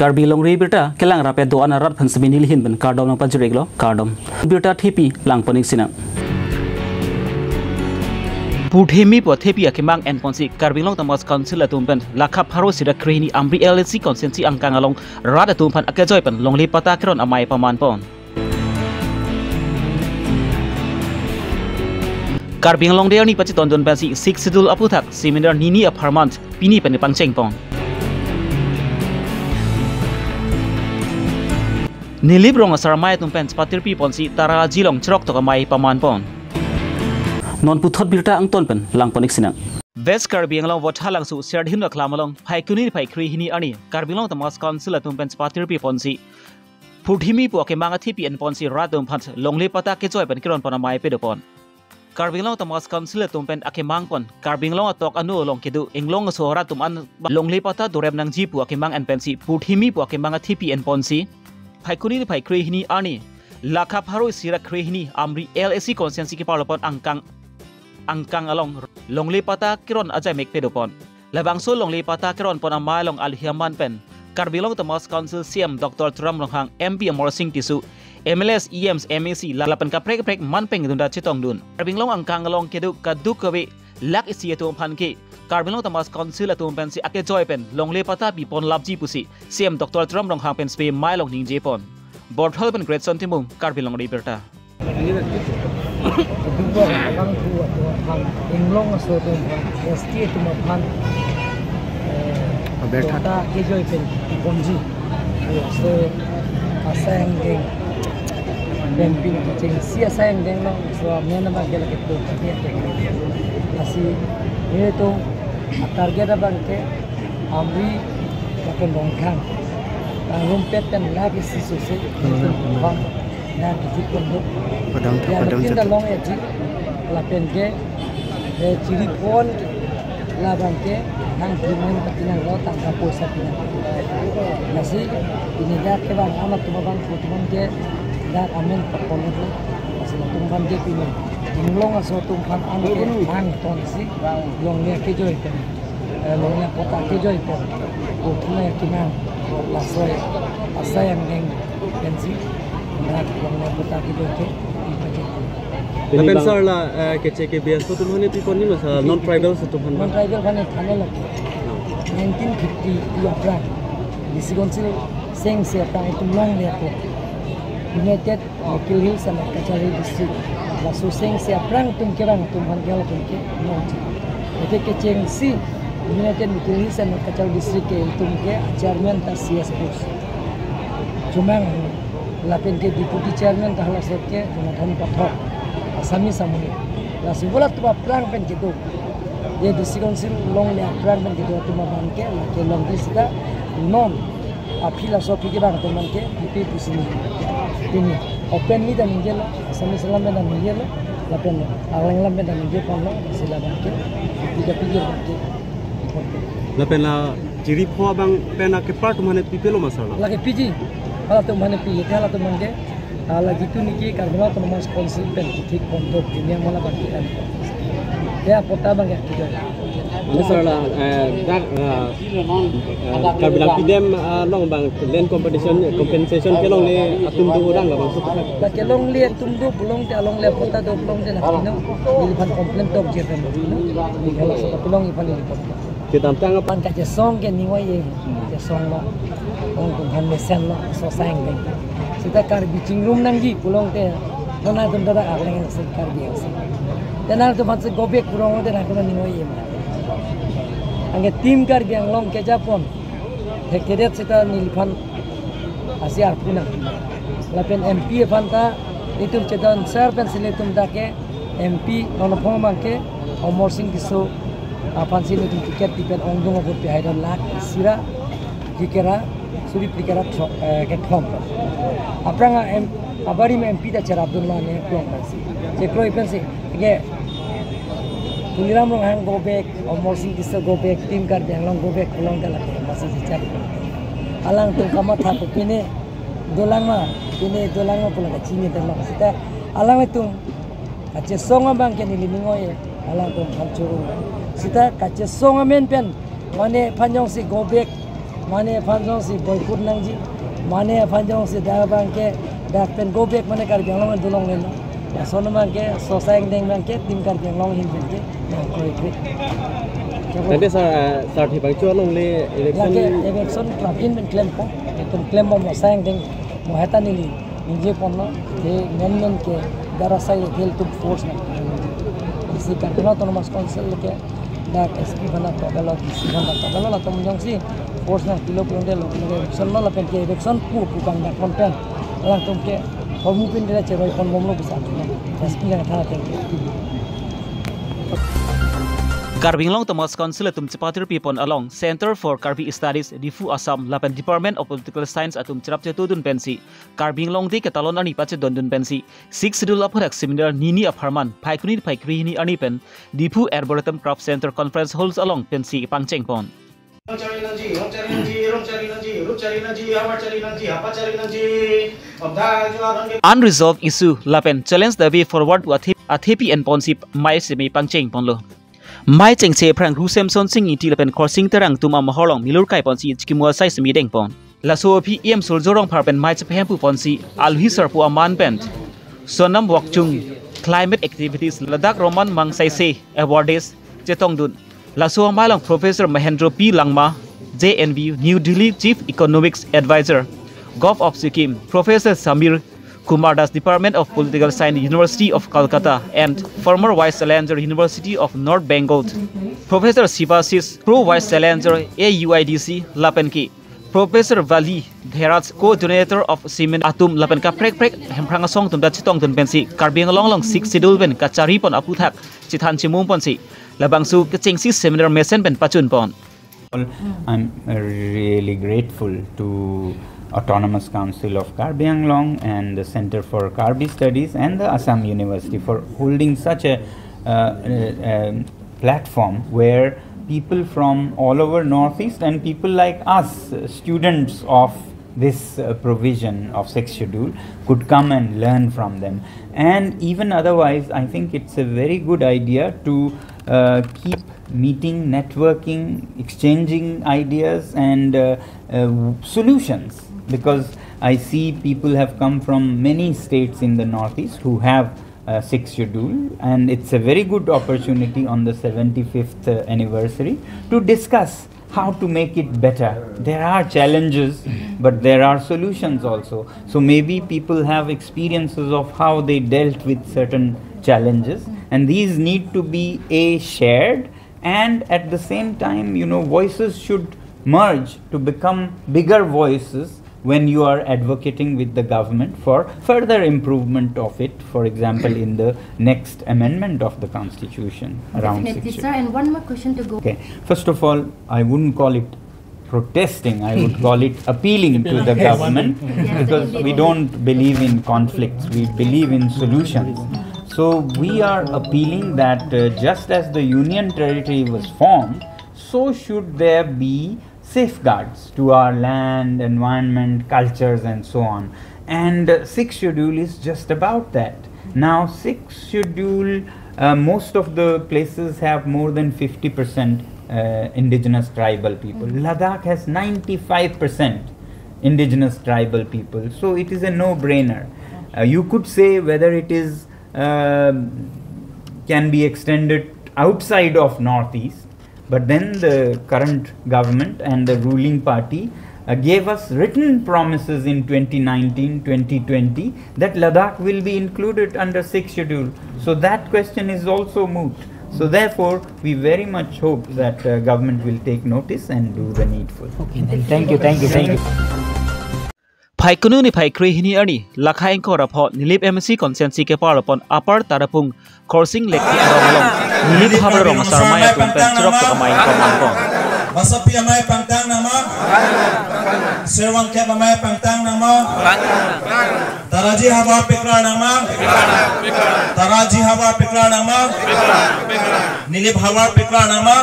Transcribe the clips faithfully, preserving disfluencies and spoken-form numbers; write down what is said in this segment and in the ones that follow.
Karbi Longri Abirta kelang rap-et do-an arat aphan semi nelihin pen kardom nangpajir-iklo, kardom. Birta thepi langpon-ik sinang. Purthimi pu athepi akemang enponsi Karbi Anglong Autonomous Council atum pen lakha pharo isi ra kre-hini Amri L A C constituency angkang along rat atum aphan akejoi pen longle patta keron amei pamanpon. Karbi Anglong Day arni pachetondun pensi Sixth Schedule aputhak seminar nini apharman pini pen pangchengpon. Nilip rong asar amei atum pen chepatirpi ponsi Tara Ajilong cherok tok amei pamanpon. Non puthot birta angton pen langpon-ik sinang. West Karbi Anglong Vothatlangso Serdihun Aklam along Phaikuni phai kre-hini arni Karbi Anglong Autonomous Council atum pen chepatirpi ponsi purthimi pu akemang athepi enponsi rat atum aphan longle patta kejoi pen keronpon amei padopon. Karbi Anglong Autonomous Council atum pen akemang pon Karbi Anglong atok anu along kedo inglong aso arat atum an longle patta dorep nangji pu akemang en pensi purthimi pu akemang athepi enponsi Phaikuni phai kre-hini arni lakha pharo isi ra kre-hini Amri L A C constituency keparlopon angkang angkang along longle patta keron ajaimek padopon. Labangso longle patta keronpon amei along alohi aman pen Karbi Anglong Autonomous Council C E M Doctor Tuliram Ronghang, M P Amarsing Tisso, M L As, E Ms, M A C, lapen kaprek kaprek man pengdunda chetongdun. Karbi Anglong angkang along kedo kadokave lakh isi atum aphan ke Karbi Anglong Autonomous Council atum pensi akejoi pen longle patta pipon lapji pusi C E M Doctor Tuliram Ronghang pen spe amei along ningjepon. Borthal pen Greatson Timung, Karbi Longri Abirta. Kedua abang kedua atum aphan, inglong aso atum aphan, S T atum aphan, eh, Abirta. Patta kejoi pen ponji. Laso asai angdeng pen pini kechengsi asai angdeng lo, so amen abang ke lake tu kami ake. Lasi nelitum atarget abang ke Amri lapen Rongkhang angrumpet pen lakh isi sose, hmm, nelitum paham. Nangkejut ponlo. Padam tha, ya, padam lapen tha. Dak long-etji. Lapen ke, eh, chiri pon ke, labang ke, nangpi amen pati nanglo, tangka poisa pi nang. Lasi, pini dak kevang amat atum abang, atum ke, dak amen paponlo. Lasi atum abang ke pini, inglong aso atum abang amat ke, nangtonsi, longle kejoi pen. Eh, longle patta kejoi pen. Purthimi akemang. Laso asai angdeng pensi. Dak longle patta kejoi ke. Lapen sir la, eh, keche ke B S O atum aphan pipon ni ma sir, non tribal atum aphan? Non tribal aphan thane lake. Nineteen fifty-two aphrang. D C Council sengse aphrang itum longle ako. United Mikir Hills and Kachari District. Laso sengse aphrang atum kevang atum aphan ke latum ke nongji. Ete kechengsi United Mikir Hills and Kachari District ke itum ke chairman ta C S Bose. Chomang lapen ke deputy chairman ta halaso ke Jonathan Pathak. Assamese amonit. Laso bola atum aphrang pen kedo. Ye D C Council longle aphrang pen kedo atum abang ke, lake longji seta non aphi laso aphi kevang atum abang ke, ipi pusi ni. Pini open ni ta ningjelo, Assamese alam pen ta ningjelo, lapen Arleng alam pen ta ningje ponlo, si labang ke, ipi kapi abang ke. Lapen la chiri pho abang pen akepar atum aphan pipelo ma sir la? Lake piji, halatum aphan pi, hala atum abang ke, ah, lake itum niki Karbi Anglong Autonomous Council pen kethik pontok dunia mala bangke kan. Ya, patta abang ya, gitu. Ini sir la, eh, dak, eh, eh, Karbi Anglong pidem, eh, along abang land compensation, compensation kelongle atum do orang labangso. La kelongle atum do pulote, alongle patta do pulote nangpinong, neliphan complain tok je pen, no? Ini kalau sudah pulo iphan neliphan. Kedamtang aphan kachesong ke ningoi-e, kachesonglo. Ong atum aphan mesenlo, so asai angdeng. Seta Karbi chingrum nangji pulote, nangtum dak Arleng si Karbi si. Te nangtum aphan si go back pulote nangtum ningoi-e. Anke Team Karbi Anglong kejapon. Thekthedet seta neliphan asi arpu nang. Lapen M P aphan ta itum chedon sir pensi nelitum dak ke M P non aphong abang ke Amarsing Tisso aphansi nelitum ticket pi pen ongdung avote pi hai do lakh isi ra phlikra, suri phlikra throk, eh, kethom. Aphrang a M, abarim M P ta cherapdunlo ne kroi pensi. Chekroi pensi. Ke Tuliram Ronghang go back, Amarsing Tisso go back, Team Karbi Anglong go back pulote lake masi jichar. Alangtum kamatha ko pine dolang ma, pine dolang ma pulo kachini dolang. Seta alanglitum kachesong abang ke neli ningoi-e, alangtum aphan choro. Seta kachesong amen pen, mane aphan jongsi go back, Mane aphan jongsi boycott nangji, mane aphan jongsi dak abangke dak pen go back mane Karbi Anglong pen dolongle lo. Lason abangke sosa angdeng abangke Team Karbi Anglong ahin penke nangkroikre. Tangte sir, ah, sir thipangcho alongle election. Lake election klapin pen klempo, pen klem mo sosa angdeng mo heta neli ningje ponlo, de men men ke darasai athel atum force nang. Isi Karbi Anglong Autonomous Council ke dak S P aphan nangtoklo, D C aphan nangtoklo, latum jongsi force nangpilo pulote lo, election lo lapen ke election pu pu bang dak pon pen alangtum ke hormu pin de cheroi pon bomlo bisa. S P lang thana pen ke. Karbi Anglong Autonomous Council atum chepatir pipon along Center for Karbi Studies, Diphu, Assam lapen Department of Political Science atum cherap chetudun pensi Karbi Anglong Day ketalon arni pachedondun pensi Sixth Schedule aphuthak seminar nini apharman Phaikuni Phaikri hini arni pen Diphu Arboretum Craft Center Conference Halls along pensi pangcheng pon. Unresolved issue lapen challenge the way forward to athe, athepi en ponsi mei semi pangcheng ponlo. Mei chengche aphrang Ru Semson Sing Ingti lapen Khorsing Terang atum amahorlong milur kai ponsi chikimu asai semi deng pon. Laso aphi E M Surjya Rongphar pen mei chepahempu ponsi alohi sarpo aman pen Sonam Wokchung, Climate Activities Ladakh Roman Magsaysay Awardees chetongdun. Laso amei along Professor Mahendra P Langma, J N V, New Delhi Chief Economics Advisor, Govt of Sikkim, Professor Samir Kumar Das, Department of Political Science, University of Calcutta, and former Vice Challenger, University of North Bengal, Professor Sivasis, Pro Vice Challenger, A U I D C, lapen ke Professor Vali Dheraj, Coordinator of Seminar atum lapen kaprek prek Hemphrang asong atum ta chetongdun pensi Karbi Anglong along Sixth Schedule pen kachari pon aphuthak chethan chimum ponsi labangso kechengsi seminar mesen pen pachun pon. I'm really grateful to Autonomous Council of Karbi Anglong and the Center for Karbi Studies and the Assam University for holding such a, uh, uh, um, platform where people from all over Northeast and people like us, uh, students of this, uh, provision of Sixth Schedule, could come and learn from them. And even otherwise, I think it's a very good idea to, uh, keep meeting, networking, exchanging ideas and, uh, uh, solutions, because I see people have come from many states in the Northeast who have, uh, Sixth Schedule, and it's a very good opportunity on the seventy-fifth, uh, anniversary to discuss how to make it better. There are challenges, but there are solutions also. So maybe people have experiences of how they dealt with certain challenges, and these need to be, A, shared, and at the same time, you know, voices should merge to become bigger voices when you are advocating with the government for further improvement of it, for example, in the next amendment of the constitution around Definitely, six sir. And one more question to go. Okay. First of all, I wouldn't call it protesting, I would call it appealing to the government, because we don't believe in conflicts, we believe in solutions. So we are appealing that, uh, just as the Union Territory was formed, so should there be safeguards to our land, environment, cultures, and so on. And, uh, Sixth Schedule is just about that. Now, Sixth Schedule, uh, most of the places have more than fifty percent, uh, indigenous tribal people. Ladakh has ninety-five percent indigenous tribal people. So it is a no-brainer. Uh, you could say whether it is, um, can be extended outside of Northeast, but then the current government and the ruling party, uh, gave us written promises in twenty nineteen, twenty twenty that Ladakh will be included under Sixth Schedule. So that question is also moot. So therefore, we very much hope that, uh, government will take notice and do the needful. Okay, then thank you, thank you, thank you. Phaikuni ni Phaikri hini arni, lakha ingkoi ra pho, Nilip M A C constituency kepar pon Upper Tarapung Khorsing Lekti arong along Nilip Havar Rong Asar Amei atum pen cherok tok amei ingkoi man pon. Masapi amei pangtang nama? Serwang kep amei pangtang nama? Taraji Havar pikra nama? Taraji Havar pikra nama? Nilip Havar pikra nama?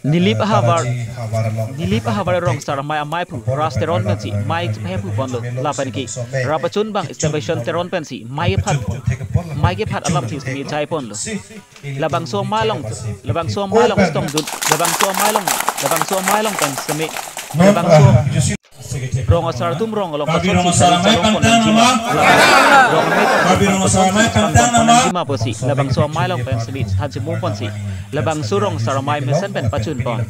Nilip ahavar, Nilip ahavar Rong Asar Amei ameiphu Ras Teron pensi mei chepahempu ponlo lapen ke Rapachun bang Esteban Teron pensi mei aphan, mei kephat alam this kami chai ponlo. Labangso amei along, labangso amei along sitongdun, labangso amei along, labangso amei along pen seme, labangso rong asar atum rong along kasonsi sari chalong pon nangji ma, rong amei ta pon nangji ma pusi labangso amei along pen seme than chimum ponsi labangso rong asar amei mesen pen pachun pon.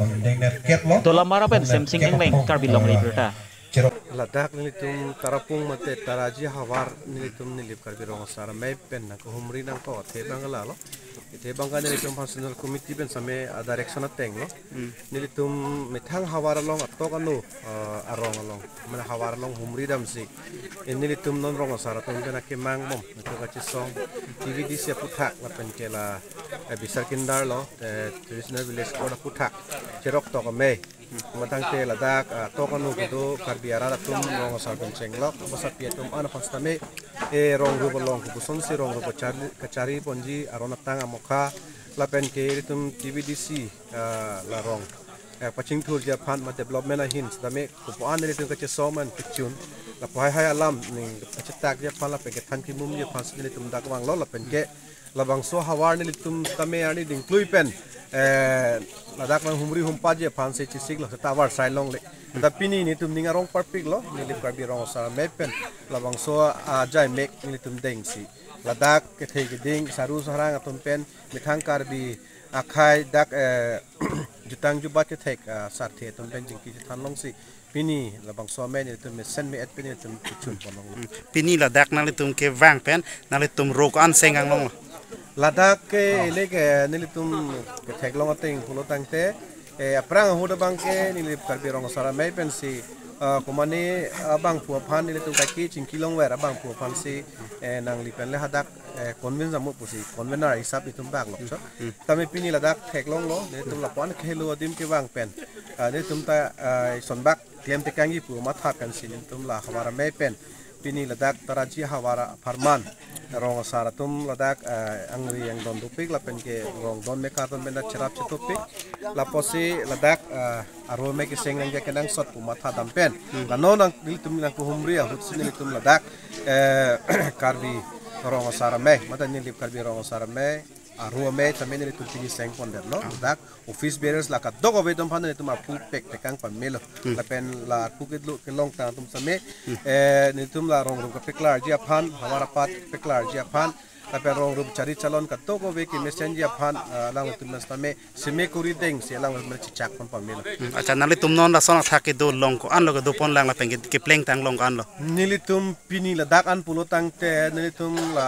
Dolamara pen Semsing Engleng, Karbi Longri Abirta. Ladak nelitum Tarapung mate Taraji havar nelitum Nilip Karbi Rong Asar Amei pen nangkehumri nangkok athe abang lalo. Athe abang ke nelitum Functional Committee pen seme a direction atenglo. Nelitum methang havar along atok anu, eh, arong along, mane havar along humri damsi, eh, nelitum non rong asar atum pen akemang bom, nelitum kachesong T V D C aphuthak lapen ke la, eh, Bisar Kinderlo, eh, Traditional Village Court aphuthak cherok tok amei. Matangte ladak, ah, atok anu kedo Karbi arat atum rong asar pen chenglok, basa pi atum an aphan sitame, eh, rong rup along kosonsi rong rup kachari, kachari ponji, aron atang amokha, lapen ke ilitum T V D C, ah, la rong, eh, pachingthurji aphan ma development ahin sitame kopu an ilitum kachesong man kechun, lapu haihai alam ning kachetakji aphan lapen ke than kimumji aphan si nelitum dak vanglo lapen ke labangso havar nelitum tame arni dingklui pen, eh, ladak nang humri humpaji aphan si chesiklo seta avarsai longle. Ta pini nelitum ning arong parpiklo, Nilip Karbi Rong Asar Amei pen labangso ajai mek nelitum dengsi ladak kethe keding saru sarang atum pen methang Karbi akhei dak, eh, jutang jubat kethek, ah, sarthe atum pen chingki chethan longsi pini labangso amei nelitum mesen me-et pen nelitum kechun pon long. Hmm. Pini ladak nanglitum kevang pen nanglitum rong ko-an seng anglonglo? Ladak ke ele ke nelitum ketheklong ateng pulo tangte, eh, aphrang ahut abang ke Nilip Karbi Rong Asar Amei pensi, ah, komane abangphu aphan nelitum kaike chingki longver abangphu aphan si, eh, nangli pen le hadak, eh, convince amo pusi convener hisap itum bak lok so. Hmm. Tame pini ladak theklonglo, nelitum lapu-an khelo adim kevang pen, ah, nelitum ta, ah, sonbak klem tekangji pu matha pensi nelitum la havar amei pen pini ladak Taraji havar apharman rong asar atum ladak, ah, angri angdon dopik lapen ke rong don mekar atum pen dak cherap chetopik. Lapusi ladak, ah, aro amei keseng nangji kenangsot pu matha dam pen. Hmm. La non nang nelitum nangkehumri ahut si nelitum ladak, eh, Karbi Rong Asar Amei, mate Nilip Karbi Rong Asar Amei, aro amei tame nelitum pini seng pondetlo. Ah. Ladak office bearers la kadokave atum aphan nelitum arpu pek tekang pamelo. Hmm. Lapen la arpu kedlo kelongtang atum seme, hmm, eh, nelitum la rong rup kapeklarji aphan, havar apat peklarji aphan, lapen rong rup chari chalon kadokave kemesenji aphan, eh, alanglitum sitame seme kori dengsi alanglitum chechak pon pamelo. Hmm, acha, nanglitum non lason athak kedo along ko-anlo kedo ponlang lapen ke, keplengtang along ko-anlo? Nelitum pini ladak an pulo tangte nelitum la,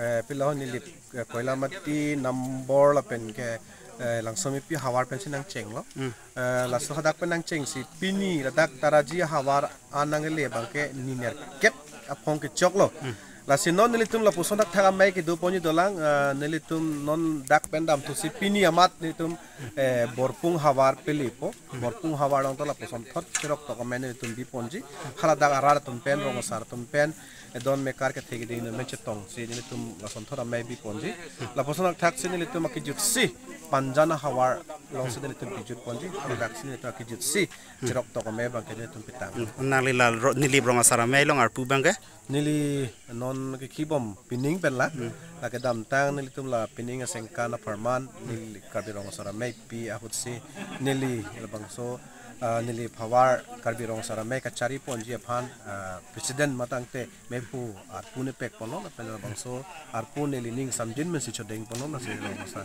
eh, pilo Nilip, eh, Koilamati, Nambor lapen ke, eh, Langsomepi havar pensi nangchenglo. Hmm. Eh, laso hadak pen nangchengsi pini ladak Taraji havar an nangle abang ke ni nerkep aphong kechoklo. Hmm. Lasi non nelitum lapuson thakthak amei kedo ponji dolang, eh, nelitum non dak pen damthusi pini amat nelitum, eh, Borpung havar pelepo, Borpung havar along ta lapuson thot cherok tok amei nelitum bi ponji, hala dak arat atum pen, rong asar atum pen, eh, don mekar kethe keding atum pen chetongsi nelitum lason thot amei bi ponji. Lapuson thakthaksi nelitum akejutsi Panjan havar alongsi nelitum kejut ponji, hala daksi nelitum akejutsi cherok tok amei abang ke nelitum pitang. Hmm, nangli la ro-, Nilip Rong Asar Amei along arpu abang ke? Neli non kekibom pining pen la, hmm, la kedamtang nelitum la pining asengkan apharman, neli Karbi Rong Asar Amei pi ahutsi, neli labangso, ah, Nilip havar Karbi Rong Asar Amei kachari ponji aphan, ah, president matangte mephu arpu nepek ponlo, lapen labangso arpu neli ning samjin mensi chodeng ponlo, lasi labangso,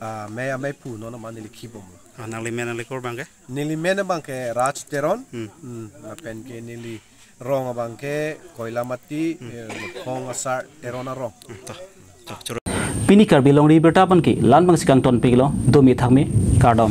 ah, amei ameiphu non ma neli kibomlo. Ah, nangli men nangli kur abang ke? Neli men abang ke Raj Teron, hmm, hmm, lapen ke neli rong abang ke Koilamati, hmm, eh, Khong Asar Teron arong. Hmm, to, to, choro. Pini Karbi Longri Abirta aphan ke la-an abangsi kangtonpiklo, dome thakme, kardom.